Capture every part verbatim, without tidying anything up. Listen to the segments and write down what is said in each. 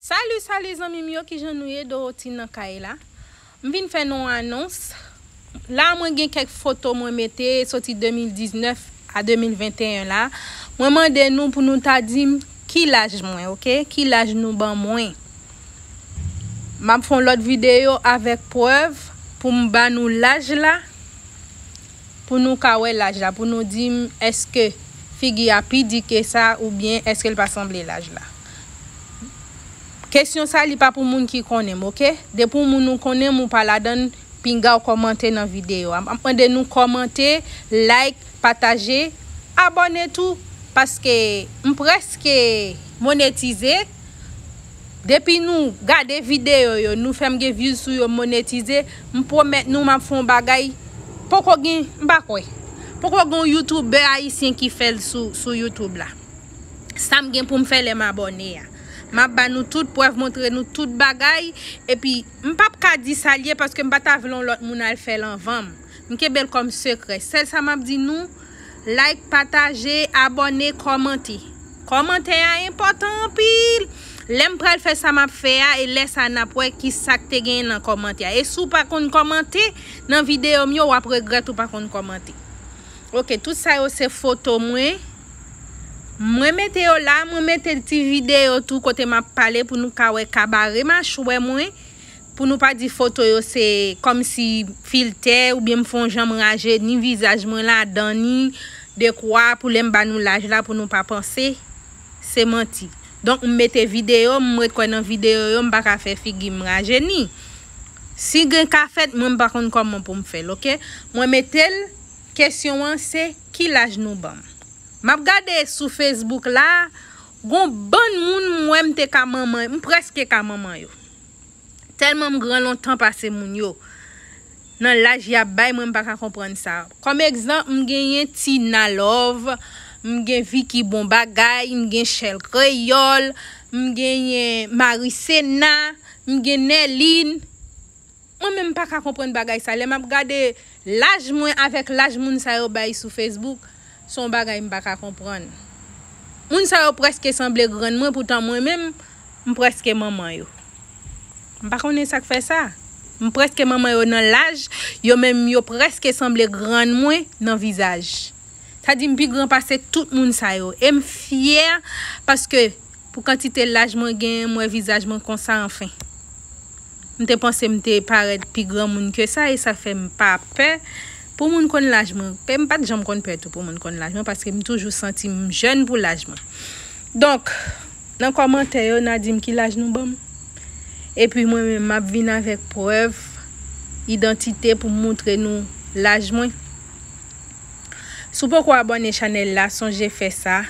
Salut, salut zanmi m yo, kijan nou ye? Dorothy nan kay la. M vin fè nou anons. La mwen gen kèk foto mwen mete soti de mil diznèf a de mil venteyen la. Mwen mande nou pou nou ta di m ki laj mwen, oke? Ki laj nou ban mwen? M ap fè yon lòt videyo avèk prèv pou m ba nou laj la, pou nou ka wè laj la, pou nou di m èske figi a pi di ke sa oubyen èske l pa sanble laj la. Kesyon sa li pa pou moun ki konnen m, oke? Depi yon moun ou konnen m ou pa ladan l, pinga w kòmante nan videyo a. M ap mande nou kòmante, like, pataje, abòne tou, paske m prèske monetize. Depi nou gade videyo yo, nou fè m gen views sou yo, monetize, m pwomèt nou m ap fè yon bagay poko gen, m pa kwè. Poko gen yon youtubè ayisyen ki fè l sou, sou YouTube la. Sa m gen pou m fè lè m abòne a. M ap ba nou tout prèv, montre nou tout bagay, epi m p ap ka di sa l ye paske m pa ta vle yon lòt moun al fè l anvan m. M kenbe l kòm sekrè. Sèl sa m ap di nou, like, pataje, abòne, kòmante. Kòmantè a enpòtan anpil. Lè m pral fè sa m ap fè a, e lè sa n ap wè ki sa k te genyen nan kòmantè a. E si w pa konn kòmante nan videyo m yo, w ap regrèt ou pa konn kòmante. Oke, tout sa yo se foto mwen. Mwen mete yo la, mwen mete ti videyo tou kote m ap pale pou nou ka wè kabare machwè mwen. Pou nou pa di foto yo se kòmsi filtè oubyen m fè yon jan m rajeni vizaj mwen ladan ni dekwa pou lè m ba nou laj la pou nou pa panse se manti. Donk m mete videyo, m ret kwè nan videyo yo, m pa ka fè figi m rajeni. Si gen ka fèt, mwen m pa konn kòman pou m fè l, oke? Mwen mete l, kesyon an se ki laj nou ban m? M ap gade sou Facebook la, gon bann moun m wè m te ka manman, m prèske ka manman yo. Tèlman m gran lontan pase moun yo. Nan laj y ap bay, mwen m pa ka konprann sa. Kòm egzanp, m genyen Tina Love, m gen Vicky Bon Bagay, m gen Chèl Kreyòl, m genyen Marisena, m gen Nèlin. Mwen menm m pa ka konprann bagay sa. Lè m ap gade laj mwen avèk laj moun sa yo bay sou Facebook, se yon bagay m pa ka konprann. Moun sa yo prèske sanble grann mwen, poutan mwen menm, m prèske manman yo. M pa konnen sa k fè sa. M prèske manman yo nan laj, yo menm yo prèske sanble grann mwen nan vizaj. Sa di m pi gran pase tout moun sa yo. E m fyè paske pou kantite laj mwen genyen, m wè vizaj mwen konsa anfen. M te panse m te parèt pi granmoun ke sa e sa fè m pa pè pou moun konn laj mwen. E m pa t janm konn pè tou pou moun konn laj mwen paske m toujou santi m jèn pou laj mwen. Donk, nan kòmantè yo, n a di m ki laj nou ban m. Epi mwen menm, m ap vin avèk prèv idantite pou m moutre nou laj mwen. Si w poko abòne chanèl la, sonje fè sa.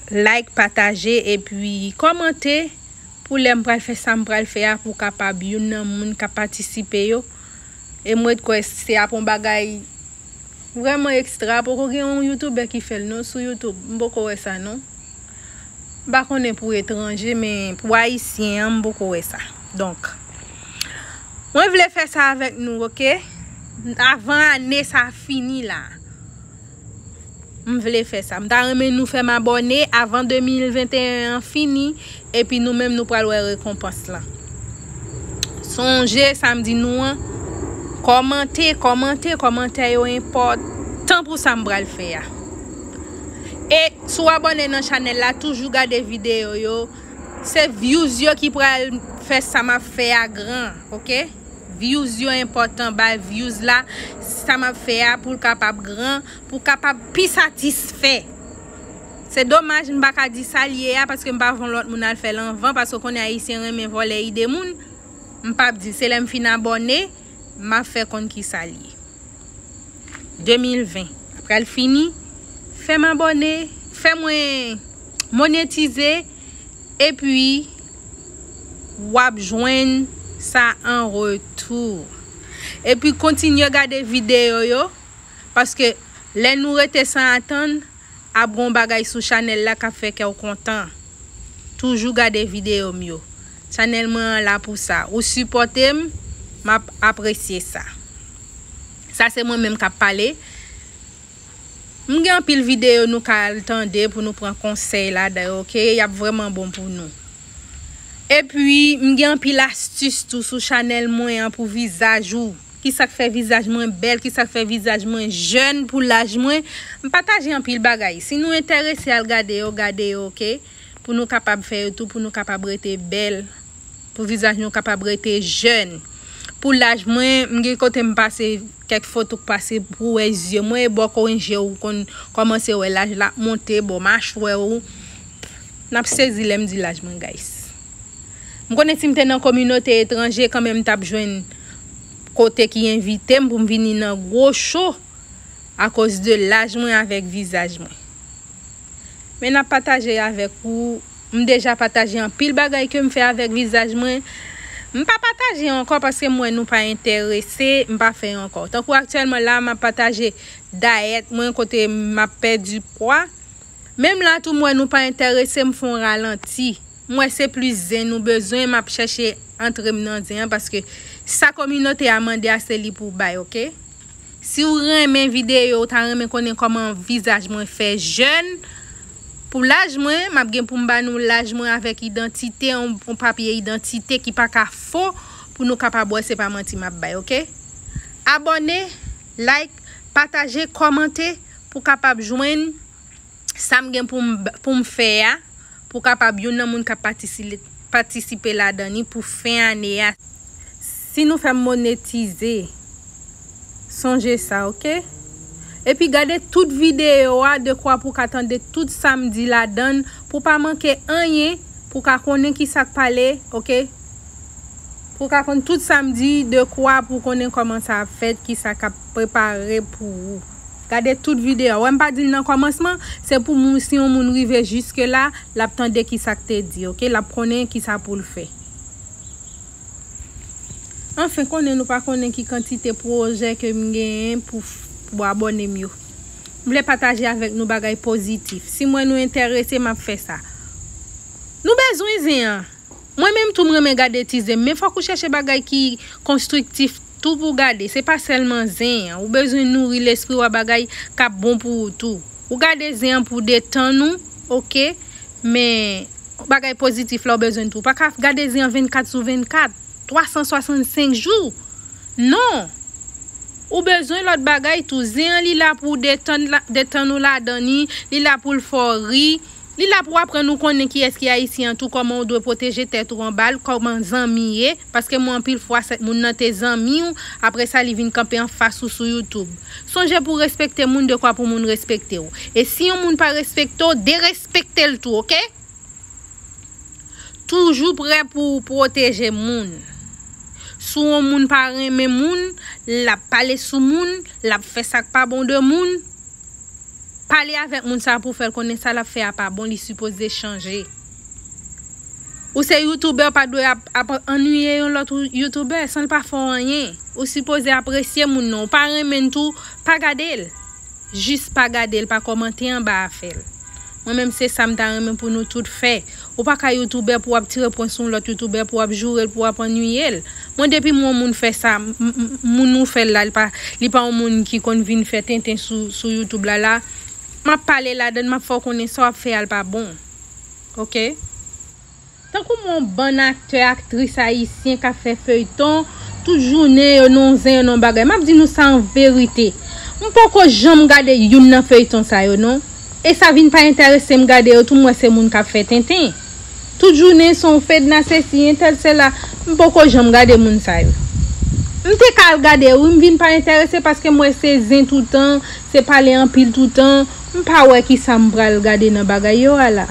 Like, pataje, epi kòmante pou lè m pral fè sa m pral fè a, pou w kapab youn nan moun k ap patisipe yo. E m ret kwè se ap yon bagay vrèman ekstra. Poko gen yon youtubè ki fè l non sou YouTube. M poko wè sa non. M pa konnen pou etranje, men pou ayisyen an, m poko wè sa. Donk, mwen vle fè sa avèk nou, oke? Avan ane sa fini la. M vle fè sa. M ta renmen nou fè m abòne avan de mil venteyen an fini, epi nou menm nou pral wè rekonpans lan. Sonje sa m di nou an, kòmante, kòmante, kòmantè yo enpòtan pou sa m pral fè a. E si w abòne nan chanèl la, toujou gade videyo yo. Se views yo ki pral fè sa m ap fè a gran, oke? Views yo enpòtan, bay views la, sa m ap fè a pou l kapab gran, pou kapab pi satisfè. Se domaj m pa ka di sa l ye a, paske m pa vle yon lòt moun al fè l anvan, paske w konnen ayisyen renmen vòlè ide moun. M p ap di, se lè m fin abòne, m ap fè konn ki sa l ye. De mil ven ap pral fini, fè m abòne, fè mwen monetize, epi w ap jwenn sa an retou. Epi kontinye gade videyo yo, paske lè nou rete san atann, ap gon bagay sou chanèl la k ap fè kè w kontan. Toujou gade videyo m yo. Chanèl mwen an la pou sa. Ou sipòte m, m ap apresye sa. Sa se mwen menm k ap pale. M gen anpil videyo nou ka al tande pou nou pran konsèy ladan yo, oke? Y ap vrèman bon pou nou. Epi, m gen anpil astis tou sou chanèl mwen an pou vizaj ou. Kisa k fè vizaj mwen bèl, kisa k fè vizaj mwen jèn pou laj mwen. M pataje anpil bagay. Si nou enterese al gade yo, gade yo, oke? Pou nou kapab fè yo tou, pou nou kapab rete bèl, pou vizaj nou kapab rete jèn. Pou laj mwen, m gen kote m pase kèk foto k pase pou w wè zye mwen, e bò kwen je w konn kòmanse wè laj la ap monte, bò machwè w. N ap sezi lè m di laj mwen, guys. M konnen si m te nan kominote etranje, kanmenm m t ap jwenn kote ki envite m pou m vini nan gwo cho akoz de laj mwen avèk vizaj mwen. Men n ap pataje avèk ou. M deja pataje anpil bagay ke m fè avèk vizaj mwen. M pa pataje ankò paske m wè nou pa enterese, m pa fè ankò. Tankou aktyèlman la, m ap pataje dayèt mwen kote m ap pèdi pwa. Menm la tou, m wè nou pa enterese, m fè yon ralanti. M wè se plis zen nou bezwen, m ap chèche antre m nan zen an paske sa kominote a mande a, se li pou bay, oke? Si w renmen videyo, w ta renmen konnen kòman vizaj mwen fè jèn, pou laj mwen, m ap gen pou m ba nou laj mwen avèk idantite, yon, yon papye idantite ki pa ka fo, pou nou kapab wè se pa manti m ap bay, oke? Abòne, like, pataje, kòmante, pou kapab jwenn sa m gen pou m, pou m fè a, pou kapab youn nan moun k ap patisi-, patisipe ladan li pou fen ane a. Si nou fè m monetize, sonje sa, oke? Epi gade tout videyo a, dekwa pou w ka tande tout sa m di ladan l, pou w pa manke anyen, pou w ka konnen ki sa k pale, oke? Pou w ka konn tout sa m di, dekwa pou w konnen kòman sa ap fèt, ki sa k ap prepare pou ou. Gade tout videyo a. Wè m pa di l nan kòmansman, se pou moun, si yon moun rive jiske la, l ap tande ki sa k te di, oke? L ap konnen ki sa pou l fè. Anfen, konnen nou pa konnen ki kantite pwojè ke m genyen pou, pou abòne m yo. M vle pataje avèk nou bagay pozitif. Si m wè nou enterese, m ap fè sa. Nou bezwen zen an. Mwen menm tou m renmen gade ti zen, men fòk ou chèche bagay ki konstriktif tou pou w gade. Se pa sèlman zen an. Ou bezwen nouri lespri w a bagay k ap bon pou ou tou. Ou gade zen an pou detann ou, oke? Men bagay pozitif la ou bezwen tou. Ou pa ka gade zen an vennkat sou vennkat, twa san swasannsenk jou. Non! Ou bezwen lòt bagay tou. Zen an li la pou detann la, detann ou ladan li, li la pou l fè w ri, li la pou aprann ou konnen kiyès ki ayisyen an tou, kòman ou dwe pwoteje tèt ou anba l, kòman zanmi ye, paske mwen anpil fwa sèt moun nan te zanmi w, apre sa li vin kanpe anfas ou sou YouTube. Sonje pou w respekte moun dekwa pou moun respekte w. E si yon moun pa respekte w, derespekte l tou, oke? Toujou prè pou w pwoteje moun. Si yon moun pa renmen moun, l ap pale sou moun, l ap fè sa k pa bon de moun, pale avèk moun sa a pou w fè l konnen sa l ap fè a pa bon, li sipoze chanje. Ou se youtubè, w pa dwe ap, ap annuiye yon lòt ou-, youtubè san l pa fè w anyen. Ou sipoze apresye moun nan. Ou pa renmen l tou, pa gade l. Jis pa gade l, pa kòmante anba afè l. Mwen menm se sa m ta renmen pou nou tout fè. Ou pa ka youtubè pou w ap tire pwen sou yon lòt youtubè, pou w ap joure l, pou w ap annuiye l. Mwen depi m wè yon moun fè sa, m, m, moun ou fè l la, li pa, li pa yon moun ki konn vin fè tenten sou, sou YouTube la la. M ap pale ladan l, m ap fè w konnen sa w ap fè a l pa bon. Oke? Tankou m wè yon bann aktè, aktris ayisyen k ap fè feyton, tout jounen yo nan yon zen, yo nan yon bagay. M ap di nou sa an verite. M poko janm gade youn nan feyton sa yo non. E sa vin pa enterese m gade yo tou, m wè se moun k ap fè tenten. Tout jounen se yon Fedna sesi, entèl sela, m poko janm gade moun sa yo. M te ka al gade yo wi, m vin pa enterese paske m wè se zen toutan, se pale anpil toutan, m pa wè kisa m pral gade nan bagay yo a la.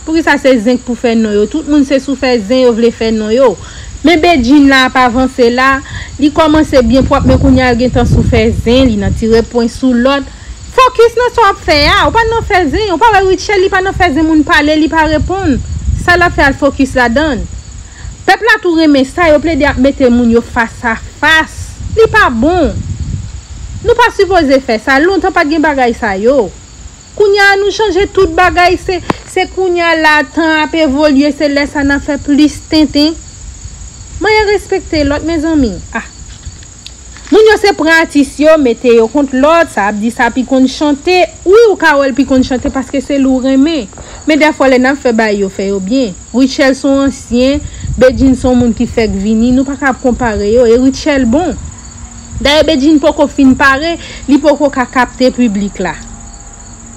Poukisa se zen k pou fè non yo? Tout moun se sou fè zen yo vle fè non yo. Men Bedjine la ap avanse la, li kòmanse byen pwòp, men kounye a l gentan sou fè zen, li nan tire pwen sou lòt. Fokis nan sa w ap fè a, ou pa nan fè zen, ou pa wè Rutshelle, li pa nan fè zen moun pale, li pa reponn. Sa l ap fè a l fokis ladan l. Pèp la tou renmen sa, yo plede ap mete moun yo fas a fas. Li pa bon. Nou pa sipoze fè sa, lontan pa t gen bagay sa yo. Kounye a nou chanje tout bagay, se, se kounye a la tan ap evolye, se lè sa n ap fè plis tenten. Manyen respekte lòt, mezanmi. Ah. Moun yo se pran atis yo, mete yo kont lòt, sa ap di sa pi konn chante. Wi, ou ka wè l pi konn chante paske se li w renmen. Men dèfwa lè n ap fè bagay yo, fè yo byen. Rutshelle se yon ansyen, Bedjine se yon moun ki fèk vini, nou pa ka ap konpare yo, e Rutshelle bon. Dayè Bedjine poko fin pare, li poko ka kapte piblik la.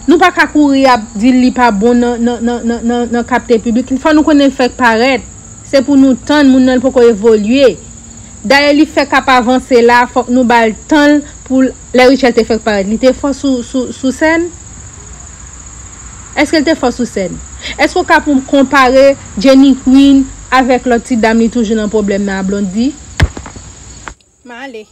Nou pa ka kouri ap di l li pa bon nan, nan, nan, nan, nan, nan kapte piblik. Fò nou konnen l fèk parèt. Se pou nou tann, moun nan li poko evolye. Dayè li fèk ap avanse la, fòk nou ba l tan l pou l, lè Rutshelle te fèk parèt, li te fò sou, sou, sou sèn? Èske l te fò sou sèn? Èske w ka pou konpare Jenny Queen avèk lòt ti dam li toujou nan pwoblèm nan a Blondy? M ale.